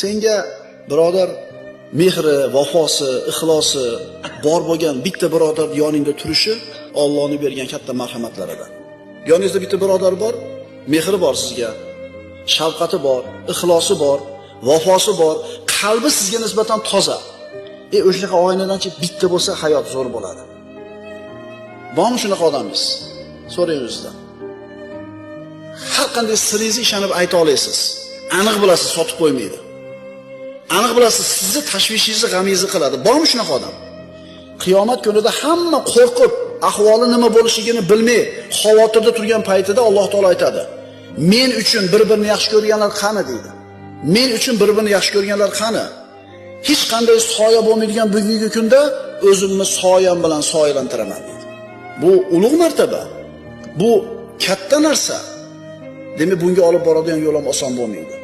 Senga birodar mehri, vafosi, ixlosi bor bo'lgan bitta birodar yoningda turishi Allohning bergan katta marhamatlaridan. Yoningizda bitta birodar bor, mehri bor sizga, shafqati bor, ixlosi bor, vafosi bor, qalbi sizga nisbatan toza. O'shunaqa og'aynidanchi bitta bo'lsa hayot zo'r bo'ladi. Bormi shunaqa odamingiz? So'rang o'zidan. Har qanday siringizni ishonib ayta olasiz. Aniq bilasiz, sotib qo'ymaydi. Aniq bilasiz, sizni tashvishingizni, g'amingizni qiladi. Bormi shunaqa odam? Qiyomat kunida hamma qo'rqib, ahvoli nima bo'lishligini bilmay, xavotirda turgan paytida Alloh taolo aytadi: "Men uchun bir-birini yaxshi ko'rganlar qani?" deydi. Men uchun bir-birini yaxshi ko'rganlar qani? Hech qanday soya bo'lmaydigan bugungi kunda o'zimni soyam bilan soyalantiraman deydi. Bu ulug' martaba. Bu katta narsa. Demak, bunga olib boradigan yo'l ham oson bo'lmaydi.